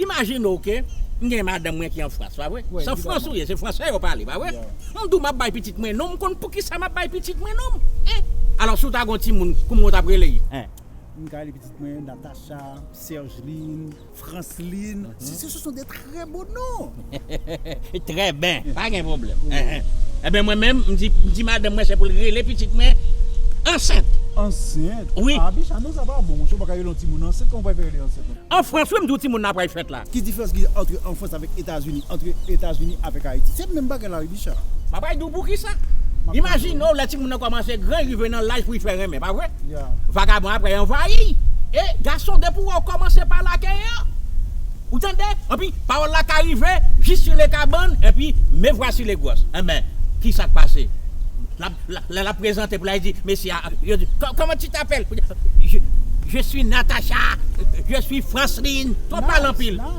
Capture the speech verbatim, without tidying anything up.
Imajine w ke m gen madanm mwen ki an Frans, pa vre? Se an Frans ou ye, se fransè yo pale, pa vre? M di w m ap bay pitit mwen non, m konn poukisa m ap bay pitit mwen non. Alò, si w ta gen yon timoun, kouman w t ap rele l? M ka rele pitit mwen Natacha, Sergeline, Franceline. Ce sont des très beaux noms. Très bien, pa gen pwoblèm. Enben, mwen menm, m di, m di madanm mwen se pou l rele pitit mwen ansent. Ansent? Wi. Ah, Bicha, non, sa pa bon, monchè, ou pa ka rele yon timoun ansent, kòman ou pral fè rele ansent? An Frans, wi, m di w timoun nan pral fèt la. Ki diferans ki ant an Frans avèk Etazini, ant Etazini avèk Ayiti? Se menm bagay la, wi, Bicha. M ap di w poukisa. Imajine w, lè timoun nan kòmanse gran, rive nan laj pou l fè renmen, pa vre? Vagabon apre anvayi. E gason, depi w wè w kòmanse pale ak eyan, ou tande? Anpi pawòl la ka rive jis sou le kabann, epi me vwasi le gwòs. Enben, ki sa k pase? Lè l ap prezante pou l, li di, mesye a, yo di, comment tu t'appelles? Je, je suis Natacha, je suis Franceline. Twòp pale anpil.